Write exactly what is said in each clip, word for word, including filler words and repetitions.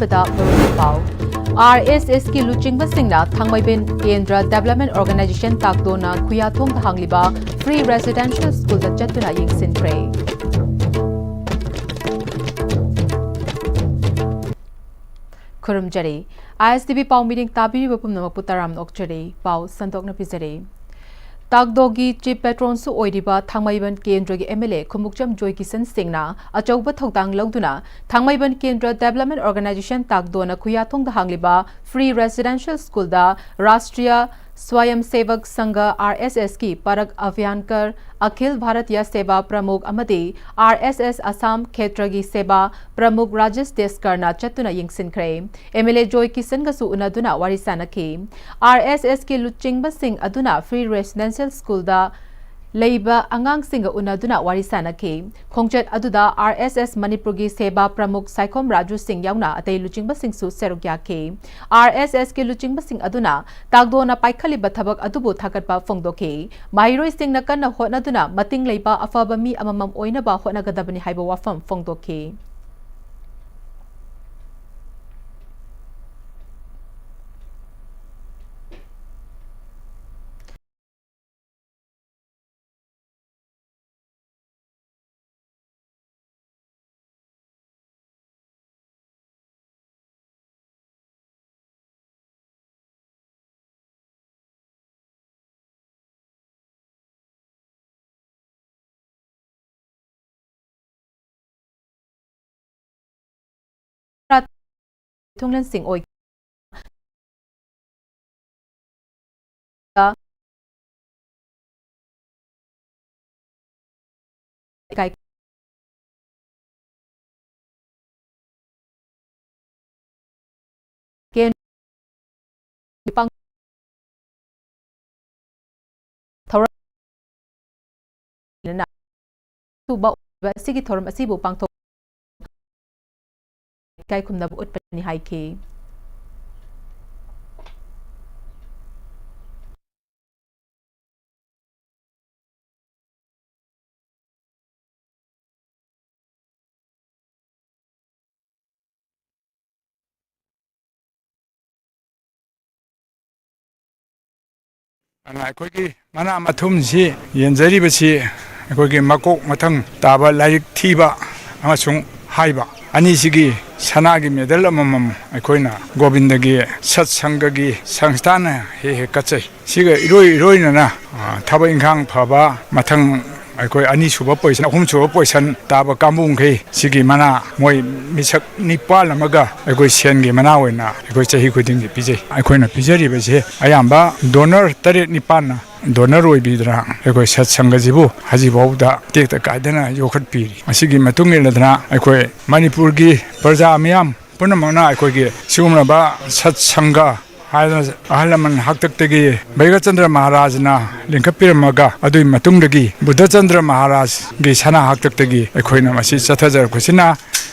ꯄꯗ ꯃꯔꯨꯑꯣꯏꯕ ꯄꯥꯎ꯫ ꯑꯥꯔ ꯑꯦꯁ ꯑꯦꯁꯀꯤ ꯂꯨꯆꯤꯡꯕꯁꯤꯡꯅ ꯊꯥꯡꯃꯩꯕꯟ ꯀꯦꯟꯗ꯭ꯔ Development Organization ꯇꯥꯛꯗꯣꯅ ꯈꯨꯌꯥꯊꯣꯡꯗ ꯍꯥꯡꯂꯤꯕ Free Residential Schoolꯗ ꯆꯠꯇꯨꯅ ꯌꯦꯡꯁꯤꯟꯈ꯭ꯔꯦ꯫ ꯈꯨꯔꯨꯝꯖꯔꯤ꯫ ꯑꯥꯏ ꯑꯦꯁ ꯇꯤ ꯚꯤ ꯄꯥꯎ ꯃꯤꯔꯤꯡ ꯇꯥꯕꯤꯔꯤꯕ ꯄꯨꯝꯅꯃꯛꯄꯨ ꯇꯔꯥꯝꯅ ꯑꯣꯛꯆꯔꯤ꯫ ꯄꯥꯎ ꯁꯟꯗꯣꯛꯅ ꯄꯤꯖꯔꯤ꯫ ꯇꯥꯛꯗꯣꯒꯤ Chief Patronꯁꯨ ꯑꯣꯏꯔꯤꯕ ꯊꯥꯡꯃꯩꯕꯟ ꯀꯦꯟꯗ꯭ꯔꯒꯤ ꯑꯦꯝ ꯑꯦꯜ ꯑꯦ ꯈꯨꯃꯨꯛꯆꯝ ꯖꯣꯏ ꯀꯤꯁꯟ ꯁꯤꯡꯅ ꯑꯆꯧꯕ ꯊꯧꯗꯥꯡ ꯂꯧꯗꯨꯅ ꯊꯥꯡꯃꯩꯕꯟ ꯀꯦꯟꯗ꯭ꯔ Development Organization ꯇꯥꯛꯗꯣꯅ ꯈꯨꯌꯥꯊꯣꯡꯗ ꯍꯥꯡꯂꯤꯕ Free Residential Schoolꯗ Rashtriya Swayamsevak Sangh, R S ꯑꯦꯁꯀꯤ ꯄꯔꯛ ꯑꯚ꯭ꯌꯥꯟꯀꯔ, ꯑꯈꯤꯜ ꯚꯥꯔꯇꯤꯌ ꯁꯦꯕꯥ ꯄ꯭ꯔꯃꯨꯈ ꯑꯃꯗꯤ ꯑꯥꯔ ꯑꯦꯁ ꯑꯦꯁ ꯑꯁꯥꯝ ꯈꯦꯇ꯭ꯔꯒꯤ ꯁꯦꯕꯥ ꯄ꯭ꯔꯃꯨꯈ ꯔꯥꯖꯦꯁ ꯗꯦꯁꯀꯔꯅ ꯆꯠꯇꯨꯅ ꯌꯦꯡꯁꯤꯟꯈ꯭ꯔꯦ꯫ ꯑꯦꯝ ꯑꯦꯜ ꯑꯦ ꯖꯣꯏ ꯀꯤꯁꯟꯒꯁꯨ ꯎꯅꯗꯨꯅ ꯋꯥꯔꯤ ꯁꯥꯅꯈꯤ꯫ ꯑꯥꯔ ꯑꯦꯁ ꯑꯦꯁꯀꯤ ꯂꯨꯆꯤꯡꯕꯁꯤꯡ ꯑꯗꯨꯅ Free Residential Schoolꯗ ꯂꯩꯕ ꯑꯉꯥꯡꯁꯤꯡꯒ ꯎꯅꯗꯨꯅ ꯋꯥꯔꯤ ꯁꯥꯅꯈꯤ꯫ ꯈꯣꯡꯆꯠ ꯑꯗꯨꯗ ꯑꯥꯔ ꯑꯦꯁ ꯑꯦꯁ ꯃꯅꯤꯄꯨꯔꯒꯤ ꯁꯦꯕꯥ ꯄ꯭ꯔꯃꯨꯈ ꯁꯥꯏꯈꯣꯝ ꯔꯥꯖꯨ ꯁꯤꯡ ꯌꯥꯎꯅ ꯑꯇꯩ ꯂꯨꯆꯤꯡꯕꯁꯤꯡꯁꯨ ꯁꯔꯨꯛ ꯌꯥꯈꯤ꯫ ꯑꯥꯔ ꯑꯦꯁ ꯑꯦꯁꯀꯤ ꯂꯨꯆꯤꯡꯕꯁꯤꯡ ꯑꯗꯨꯅ ꯇꯥꯛꯗꯣꯅ ꯄꯥꯏꯈꯠꯂꯤꯕ ꯊꯕꯛ ꯑꯗꯨꯕꯨ ꯊꯥꯒꯠꯄ ꯐꯣꯡꯗꯣꯛꯈꯤ꯫ ꯃꯍꯩꯔꯣꯏꯁꯤꯡꯅ ꯀꯟꯅ ꯍꯣꯠꯅꯗꯨꯅ ꯃꯇꯤꯡ ꯂꯩꯕ ꯑꯐꯕ ꯃꯤ ꯑꯃꯃꯝ ꯑꯣꯏꯅꯕ ꯍꯣꯠꯅꯒꯗꯕꯅꯤ ꯍꯥꯏꯕ ꯋꯥꯐꯝ ꯐꯣꯡꯗꯣꯛꯈꯤ꯫ ꯊꯣꯡꯂꯦꯟꯁꯤꯡ ꯑꯣꯏ꯫ ꯏꯀꯥꯏ ꯀꯦꯟ-, ꯄꯥꯡ-, ꯊꯧꯔꯝ ꯁꯨꯕ ꯑꯣꯏꯕ ꯑꯁꯤꯒꯤ ꯊꯧꯔꯝ ꯑꯁꯤꯕꯨ ꯄꯥꯡꯊꯣꯛ-, ꯏꯀꯥꯏ ꯈꯨꯝꯅꯕ ꯎꯠꯄꯅꯤ ꯍꯥꯏꯈꯤ꯫ ꯑꯗꯨꯅ ꯑꯩꯈꯣꯏꯒꯤ ꯃꯅꯥ ꯃꯊꯨꯝꯁꯤ ꯌꯦꯟꯖꯔꯤꯕꯁꯤ ꯑꯩꯈꯣꯏꯒꯤ ꯃꯀꯣꯛ ꯃꯊꯪ ꯇꯥꯕ ꯂꯥꯏꯔꯤꯛ ꯊꯤꯕ ꯑꯃꯁꯨꯡ ꯍꯥꯏꯕ ꯑꯅꯤꯁꯤꯒꯤ ꯁꯅꯥꯒꯤ ꯃꯦꯗꯜ ꯑꯃꯃꯝ ꯑꯩꯈꯣꯏꯅ ꯒꯣꯕꯤꯟꯗꯒꯤ ꯁꯠ ꯁꯪꯒꯒꯤ ꯁꯪꯁꯊꯥꯟꯅ ꯍꯦꯛ ꯍꯦꯛ ꯀꯠꯆꯩ꯫ ꯁꯤꯒ ꯏꯔꯣꯏ ꯏꯔꯣꯏꯅꯅ, ꯑ, ꯊꯕꯛ ꯏꯪꯈꯥꯡ ꯐꯕ, ꯃꯊꯪ ꯑꯩꯈꯣꯏ ꯑꯅꯤꯁꯨꯕ ꯄꯣꯖꯤꯁꯟ, ꯑꯍꯨꯝꯁꯨꯕ ꯄꯣꯖꯤꯁꯟ ꯇꯥꯕ ꯀꯥꯡꯕꯨꯈꯩ ꯁꯤꯒꯤ ꯃꯅꯥ ꯃꯣꯏ ꯃꯤꯁꯛ ꯅꯤꯄꯥꯜ ꯑꯃꯒ ꯑꯩꯈꯣꯏ ꯁꯦꯟꯒꯤ ꯃꯅꯥ ꯑꯣꯏꯅ ꯑꯩꯈꯣꯏ ꯆꯍꯤ ꯈꯨꯗꯤꯡꯒꯤ ꯄꯤꯖꯩ꯫ ꯑꯩꯈꯣꯏꯅ ꯄꯤꯖꯔꯤꯕꯁꯦ ꯑꯌꯥꯝꯕ ꯗꯣꯅꯔ ꯇꯔꯦꯠ ꯅꯤꯄꯥꯜꯅ ꯗꯣꯅꯔ ꯑꯣꯏꯕꯤꯗꯅ ꯑꯩꯈꯣꯏ ꯁꯠ ꯁꯪꯒꯁꯤꯕꯨ ꯍꯧꯖꯤꯛꯐꯥꯎꯗ ꯇꯦꯛꯇ ꯀꯥꯏꯗꯅ ꯌꯣꯛꯈꯠꯄꯤꯔꯤ꯫ ꯑꯁꯤꯒꯤ ꯃꯇꯨꯡ ꯏꯜꯂꯗꯅ ꯑꯩꯈꯣꯏ ꯃꯅꯤꯄꯨꯔꯒꯤ ꯄ꯭ꯔꯖꯥ ꯃꯤꯌꯥꯝ ꯄꯨꯝꯅꯃꯛꯅ ꯑꯩꯈꯣꯏꯒꯤ ꯁꯤꯒꯨꯝꯂꯕ ꯁꯠ ꯁꯪꯒ ꯍꯥꯏꯗꯅ ꯑꯍꯜ ꯂꯃꯟ ꯍꯥꯛꯇꯛꯇꯒꯤ ꯕꯩꯒꯆꯟꯗ꯭ꯔ ꯃꯍꯥꯔꯥꯖꯅ ꯂꯤꯡꯈꯠꯄꯤꯔꯝꯃꯒ, ꯑꯗꯨꯒꯤ ꯃꯇꯨꯡꯗꯒꯤ ꯕꯨꯙꯆꯟꯗ꯭ꯔ ꯃꯍꯥꯔꯥꯖꯒꯤ ꯁꯅꯥ ꯍꯥꯛꯇꯛꯇꯒꯤ ꯑꯩꯈꯣꯏꯅ ꯃꯁꯤ ꯆꯠꯊꯖꯔꯛꯄꯁꯤꯅ,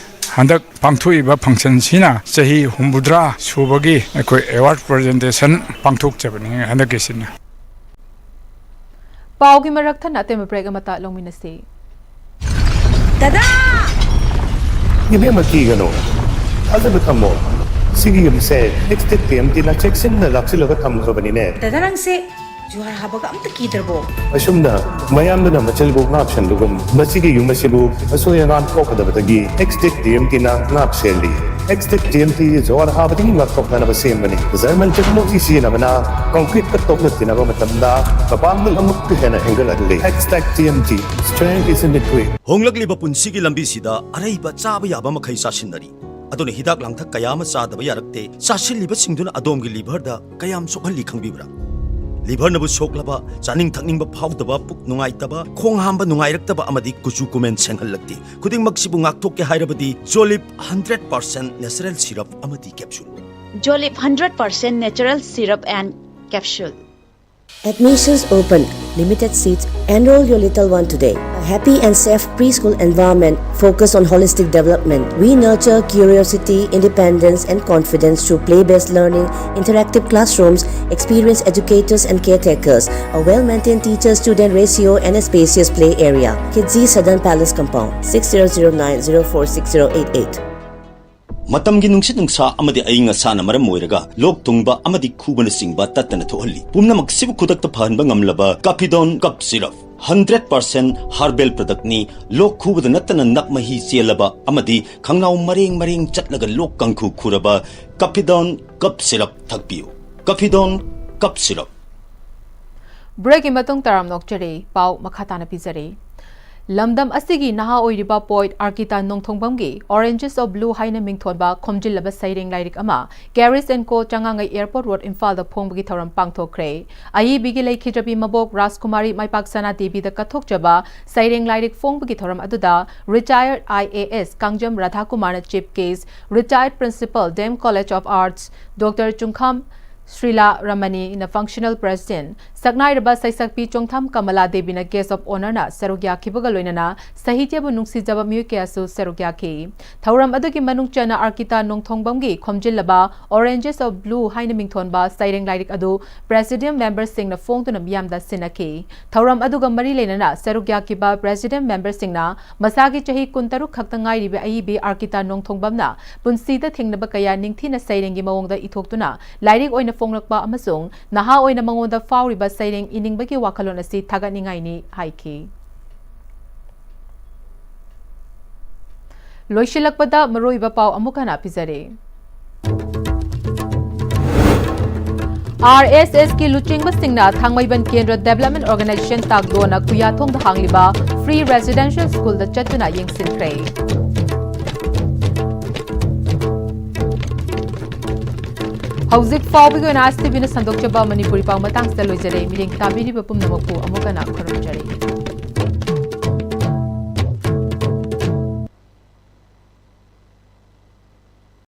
ꯍꯟꯗꯛ ꯄꯥꯡꯊꯣꯛꯏꯕ ꯐꯪꯁꯟꯁꯤꯅ ꯆꯍꯤ ꯍꯨꯝꯐꯨꯇꯔꯥ ꯁꯨꯕꯒꯤ ꯑꯩꯈꯣꯏ ꯑꯦꯋꯥꯔꯗ ꯄ꯭ꯔꯖꯦꯟꯇꯦꯁꯟ ꯄꯥꯡꯊꯣꯛꯆꯕꯅꯤ ꯍꯟꯗꯛꯀꯤꯁꯤꯅ꯫ ꯄꯥꯎꯒꯤ ꯃꯔꯛ ꯊꯠꯅ ꯑꯇꯦꯟꯕ ꯕ꯭ꯔꯦꯛ ꯑꯃꯇ ꯂꯧꯃꯤꯟꯅꯁꯤ꯫ ꯗꯗꯥ! ꯏꯕꯦꯝꯃ, ꯀꯤꯒꯅꯨ꯫ ꯊꯥꯖꯕ ꯊꯝꯃꯣ꯫ ꯁꯤꯒꯤ ꯌꯨꯝꯁꯦ ꯑꯦꯛꯁꯇꯦꯛ ꯇꯤ ꯑꯦꯝ ꯇꯤꯅ ꯆꯦꯛꯁꯤꯟꯅ ꯂꯥꯛꯁꯤꯜꯂꯒ ꯊꯝꯈ꯭ꯔꯕꯅꯤꯅꯦ꯫ ꯗꯗꯥ, ꯅꯪꯁꯦ ꯖꯨꯍꯥꯔ ꯍꯥꯕꯒ ꯑꯝꯇ ꯀꯤꯗ꯭ꯔꯕꯣ? ꯑꯁꯨꯝꯅ ꯃꯌꯥꯝꯗꯨꯅ ꯃꯆꯤꯜꯕꯨ ꯉꯥꯛꯁꯦꯟꯕꯒꯨꯝ, ꯃꯁꯤꯒꯤ ꯌꯨꯝ ꯑꯁꯤꯕꯨ ꯑꯁꯣꯏ ꯑꯉꯥꯝ ꯊꯣꯛꯀꯗꯕꯗꯒꯤ ꯑꯦꯛꯁꯇꯦꯛ ꯇꯤ ꯑꯦꯝ ꯇꯤꯅ ꯉꯥꯛ ꯁꯦꯜꯂꯤ꯫ ꯑꯦꯛꯁꯇꯦꯛ ꯇꯤ ꯑꯦꯝ ꯇꯤ ꯖꯨꯍꯥꯔ ꯍꯥꯕꯗꯒꯤ ꯉꯥꯛꯊꯣꯛꯅꯅꯕ ꯁꯦꯝꯕꯅꯤ꯫ ꯖꯔꯃꯟ ꯇꯦꯛꯅꯣꯂꯣꯖꯤ ꯁꯤꯖꯤꯟꯅꯕꯅ ꯀꯪꯀ꯭ꯔꯤꯠꯀ ꯇꯣꯛꯅ ꯇꯤꯟꯅꯕ ꯃꯇꯝꯗ ꯃꯄꯥꯡꯒꯜ ꯑꯃꯨꯛꯀ ꯍꯦꯟꯅ ꯍꯦꯟꯒꯠꯍꯜꯂꯤ꯫ Xtech T M T, strength is in the grip. ꯍꯣꯡꯂꯛꯂꯤꯕ ꯄꯨꯟꯁꯤꯒꯤ ꯂꯝꯕꯤꯁꯤꯗ ꯑꯔꯩꯕ ꯆꯥꯕ ꯌꯥꯕ ꯃꯈꯩ ꯆꯥꯁꯤꯟꯅꯔꯤ꯫ ꯑꯗꯨꯅ ꯍꯤꯗꯥꯛ ꯂꯥꯡꯊꯛ ꯀꯌꯥ ꯑꯃ ꯆꯥꯗꯕ ꯌꯥꯔꯛꯇꯦ꯫ ꯆꯥꯁꯤꯜꯂꯤꯕꯁꯤꯡꯗꯨꯅ ꯑꯗꯣꯝꯒꯤ ꯂꯤꯚꯔꯗ ꯀꯌꯥꯝ ꯁꯣꯛꯍꯜꯂꯤ ꯈꯪꯕꯤꯕ꯭ꯔꯥ? ꯂꯤꯚꯔꯅꯕꯨ ꯁꯣꯛꯂꯕ, ꯆꯥꯅꯤꯡ ꯊꯛꯅꯤꯡꯕ ꯐꯥꯎꯗꯕ, ꯄꯨꯛ ꯅꯨꯡꯉꯥꯏꯇꯕ, ꯈꯣꯡ ꯍꯥꯝꯕ ꯅꯨꯡꯉꯥꯏꯔꯛꯇꯕ ꯑꯃꯗꯤ ꯀꯨꯆꯨ ꯀꯨꯃꯦꯟ ꯁꯦꯡꯍꯜꯂꯛꯇꯦ꯫ ꯈꯨꯗꯤꯡꯃꯛꯁꯤꯕꯨ ꯉꯥꯛꯊꯣꯛꯀꯦ ꯍꯥꯏꯔꯕꯗꯤ ꯖꯣꯂꯤꯞ ꯍꯟꯗ꯭ꯔꯦꯠ ꯄꯥꯔꯁꯦꯟ ꯅꯦꯆꯔꯦꯜ ꯁꯤꯔꯞ ꯑꯃꯗꯤ capsule. Jolip hundred percent natural syrup and capsule. Admissions open. Limited seats. Enroll your little one today. A happy and safe preschool environment focused on holistic development. We nurture curiosity, independence, and confidence through play based learning, interactive classrooms, experienced educators and caretakers, a well maintained teacher student ratio, and a spacious play area. Kidzi Southern Palace Compound, six zero zero nine zero four six zero eight eight. ꯃꯇꯝꯒꯤ ꯅꯨꯡꯁꯤꯠ ꯅꯨꯡꯁꯥ ꯑꯃꯗꯤ ꯑꯏꯪ ꯑꯁꯥꯅ ꯃꯔꯝ ꯑꯣꯏꯔꯒ ꯂꯣꯛ ꯊꯨꯡꯕ ꯑꯃꯗꯤ ꯈꯨꯕꯅꯆꯤꯡꯕ ꯇꯠꯇꯅ ꯊꯣꯛꯍꯜꯂꯤ꯫ ꯄꯨꯝꯅꯃꯛꯁꯤꯕꯨ ꯈꯨꯗꯛꯇ ꯐꯍꯟꯕ ꯉꯝꯂꯕ Cappidone Cough Syrup, hundred percent herbal product ꯅꯤ꯫ ꯂꯣꯛ ꯈꯨꯕꯗ ꯅꯠꯇꯅ ꯅꯞ ꯃꯍꯤ ꯆꯦꯜꯂꯕ ꯑꯃꯗꯤ ꯈꯪꯅꯥꯎ ꯃꯔꯦꯡ ꯃꯔꯦꯡ ꯆꯠꯂꯒ ꯂꯣꯛ ꯀꯥꯡꯈꯨ ꯈꯨꯔꯕ Cappidone Cough Syrup ꯊꯛꯄꯤꯌꯨ꯫ Cappidone Cough Syrup꯫ Break ꯀꯤ ꯃꯇꯨꯡ ꯇꯔꯥꯝꯅ ꯑꯣꯛꯆꯔꯤ꯫ ꯄꯥꯎ ꯃꯈꯥ ꯇꯥꯅ ꯄꯤꯖꯔꯤ꯫ ꯂꯝꯗꯝ ꯑꯁꯤꯒꯤ ꯅꯍꯥ ꯑꯣꯏꯔꯤꯕ poet ꯑꯔꯀꯤꯇꯥ ꯅꯣꯡꯊꯣꯡꯕꯝꯒꯤ Oranges of Blue ꯍꯥꯏꯅ ꯃꯤꯡꯊꯣꯟꯕ ꯈꯣꯝꯖꯤꯜꯂꯕ ꯁꯩꯔꯦꯡ ꯂꯥꯏꯔꯤꯛ ꯑꯃ Carriage and Co ꯆꯉꯥꯡꯉꯩ Airport Road, ꯏꯝꯐꯥꯜꯗ ꯐꯣꯡꯕꯒꯤ ꯊꯧꯔꯝ ꯄꯥꯡꯊꯣꯛꯈ꯭ꯔꯦ꯫ ꯑꯏꯕꯤꯒꯤ ꯂꯩꯈꯤꯗ꯭ꯔꯕꯤ ꯃꯕꯣꯛ ꯔꯥꯖꯀꯨꯃꯥꯔꯤ ꯃꯥꯏꯄꯥꯛ ꯁꯅꯥ ꯗꯦꯕꯤꯗ ꯀꯠꯊꯣꯛꯆꯕ ꯁꯩꯔꯦꯡ ꯂꯥꯏꯔꯤꯛ ꯐꯣꯡꯕꯒꯤ ꯊꯧꯔꯝ ꯑꯗꯨꯗ retired I A S Kangjam ꯔꯥꯙꯥꯀꯨꯃꯥꯔꯅ chief guest, retired principal, D M College of Arts, Doctor ꯆꯨꯡꯈꯥꯝ ꯁ꯭ꯔꯤꯂꯥ ꯔꯃꯅꯤꯅ functional president, ꯁꯛꯅꯥꯏꯔꯕ ꯁꯩꯁꯛꯄꯤ ꯆꯣꯡꯊꯥꯝ ꯀꯃꯂꯥ ꯗꯦꯕꯤꯅ guest of honour ꯅ ꯁꯔꯨꯛ ꯌꯥꯈꯤꯕꯒ ꯂꯣꯏꯅꯅ ꯁꯥꯍꯤꯇ꯭ꯌꯕꯨ ꯅꯨꯡꯁꯤꯖꯕ ꯃꯤꯑꯣꯏ ꯀꯌꯥꯁꯨ ꯁꯔꯨꯛ ꯌꯥꯈꯤ꯫ ꯊꯧꯔꯝ ꯑꯗꯨꯒꯤ ꯃꯅꯨꯡ ꯆꯟꯅ ꯑꯔꯀꯤꯇꯥ ꯅꯣꯡꯊꯣꯡꯕꯝꯒꯤ ꯈꯣꯝꯖꯤꯜꯂꯕ Oranges of Blue ꯍꯥꯏꯅ ꯃꯤꯡꯊꯣꯟꯕ ꯁꯩꯔꯦꯡ ꯂꯥꯏꯔꯤꯛ ꯑꯗꯨ president member ꯁꯤꯡꯅ ꯐꯣꯡꯗꯨꯅ ꯃꯤꯌꯥꯝꯗ ꯁꯤꯟꯅꯈꯤ꯫ ꯊꯧꯔꯝ ꯑꯗꯨꯒ ꯃꯔꯤ ꯂꯩꯅꯅ ꯁꯔꯨꯛ ꯌꯥꯈꯤꯕ president member ꯁꯤꯡꯅ ꯃꯁꯥꯒꯤ ꯆꯍꯤ ꯀꯨꯟꯇꯔꯨꯛ ꯈꯛꯇ ꯉꯥꯏꯔꯤꯕ ꯑꯏꯕꯤ ꯑꯔꯀꯤꯇꯥ ꯅꯣꯡꯊꯣꯡꯕꯝꯅ ꯄꯨꯟꯁꯤꯗ ꯊꯦꯡꯅꯕ ꯀꯌꯥ ꯅꯤꯡꯊꯤꯅ ꯁꯩꯔꯦꯡꯒꯤ ꯃꯑꯣꯡꯗ ꯏꯊꯣꯛꯇꯨꯅ ꯂꯥꯏꯔꯤꯛ ꯑꯣꯏꯅ ꯐꯣꯡꯂꯛꯄ ꯑꯃꯁꯨꯡ ꯅꯍꯥ ꯑꯣꯏꯅ ꯃꯉꯣꯟꯗ ꯐꯥꯎꯔꯤꯕ ꯁꯩꯔꯦꯡ ꯏꯅꯤꯡꯕꯒꯤ ꯋꯥꯈꯜꯂꯣꯟ ꯑꯁꯤ ꯊꯥꯒꯠꯅꯤꯡꯉꯥꯏꯅꯤ ꯍꯥꯏꯈꯤ꯫ ꯂꯣꯏꯁꯤꯜꯂꯛꯄꯗ ꯃꯔꯨꯑꯣꯏꯕ ꯄꯥꯎ ꯑꯃꯨꯛ ꯍꯟꯅ ꯄꯤꯖꯔꯤ꯫ R S S ꯀꯤ ꯂꯨꯆꯤꯡꯕꯁꯤꯡꯅ ꯊꯥꯡꯃꯩꯕꯟ ꯀꯦꯟꯗ꯭ꯔ Development Organization ꯇꯥꯛꯗꯣꯅ ꯈꯨꯌꯥꯊꯣꯡꯗ ꯍꯥꯡꯂꯤꯕ Free Residential School ꯗ ꯆꯠꯇꯨꯅ ꯌꯦꯡꯁꯤꯟꯈ꯭ꯔꯦ꯫ ꯍꯧꯖꯤꯛ ꯐꯥꯎꯕꯒꯤ ꯑꯣꯏꯅ ꯑꯥꯏ ꯑꯦꯁ ꯇꯤ ꯚꯤꯅ ꯁꯟꯗꯣꯛꯆꯕ ꯃꯅꯤꯄꯨꯔꯤ ꯄꯥꯎ ꯃꯇꯥꯡꯁꯤꯗ ꯂꯣꯏꯖꯔꯦ꯫ ꯃꯤꯠꯌꯦꯡ ꯇꯥꯕꯤꯔꯤꯕ ꯄꯨꯝꯅꯃꯛꯄꯨ ꯑꯃꯨꯛ ꯍꯟꯅ ꯈꯨꯔꯨꯝꯖꯔꯤ꯫